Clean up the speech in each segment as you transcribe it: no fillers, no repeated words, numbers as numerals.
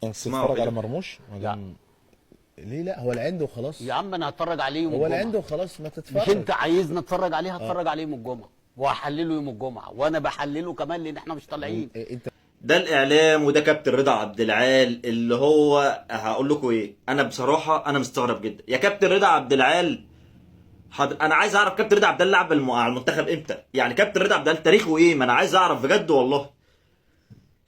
اسمعوا تتفرج كده. على مرموش؟ لا. ليه لا؟ هو العند وخلاص. يا عم انا هتفرج عليه يوم هو الجمعة. العند وخلاص، ما تتفرج. مش انت عايزني اتفرج عليه؟ هتفرج عليه يوم الجمعة وهحلله يوم الجمعه، وانا بحلله كمان لان احنا مش طالعين. انت ده الاعلام وده كابتن رضا عبد العال اللي هو هقول لكم ايه، انا بصراحة انا مستغرب جدا يا كابتن رضا عبد العال. انا عايز اعرف كابتن رضا عبد العال لعب على المنتخب امتى؟ يعني كابتن رضا عبد العال تاريخه ايه؟ ما انا عايز اعرف بجد والله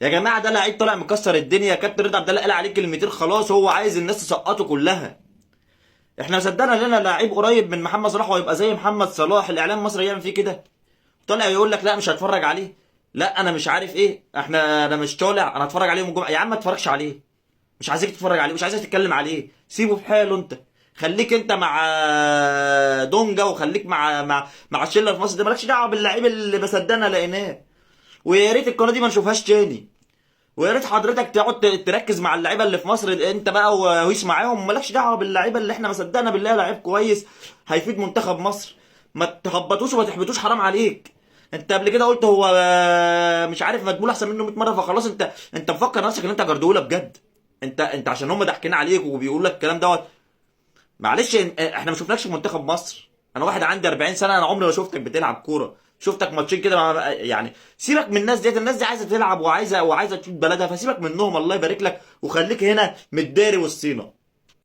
يا جماعه. ده لعيب طالع مكسر الدنيا، كابتن رضا عبد العال قال عليه كلمتين خلاص هو عايز الناس تسقطه كلها. احنا صدقنا لنا لعيب قريب من محمد صلاح ويبقى زي محمد صلاح، الاعلام المصري يعمل فيه كده؟ طالع يقول لك لا مش هتفرج عليه، لا انا مش عارف ايه، احنا انا مش طالع، انا هتفرج عليه يوم الجمعة. يا عم ما تتفرجش عليه، مش عايزك تتفرج عليه، مش عايزك تتكلم عليه، سيبه في حاله. انت خليك انت مع دونجا، وخليك مع الشلة في مصر دي، مالكش دعوه باللعيب اللي بصدقنا لقيناه. ويا ريت القناة دي ما نشوفهاش تاني، ويا ريت حضرتك تقعد تركز مع اللعيبة اللي في مصر انت بقى وهيس معاهم، مالكش دعوه باللعيبه اللي احنا ما صدقنا بالله لعيب كويس هيفيد منتخب مصر. ما تهبطوش وما تحبطوش، حرام عليك. انت قبل كده قلت هو مش عارف مدبول احسن منه 100 مرة، فخلاص انت مفكر نفسك ان انت جارديولا بجد. انت عشان هم ضاحكين عليك وبيقولوا لك الكلام دوت. معلش احنا ما شفناكش في منتخب مصر. انا واحد عندي 40 سنة، انا عمري ما شفتك بتلعب كورة، شفتك ماتشين كده يعني. سيبك من الناس ديت، الناس دي عايزه تلعب وعايزه تفيد بلدها، فسيبك منهم الله يبارك لك، وخليك هنا متداري وسطينا.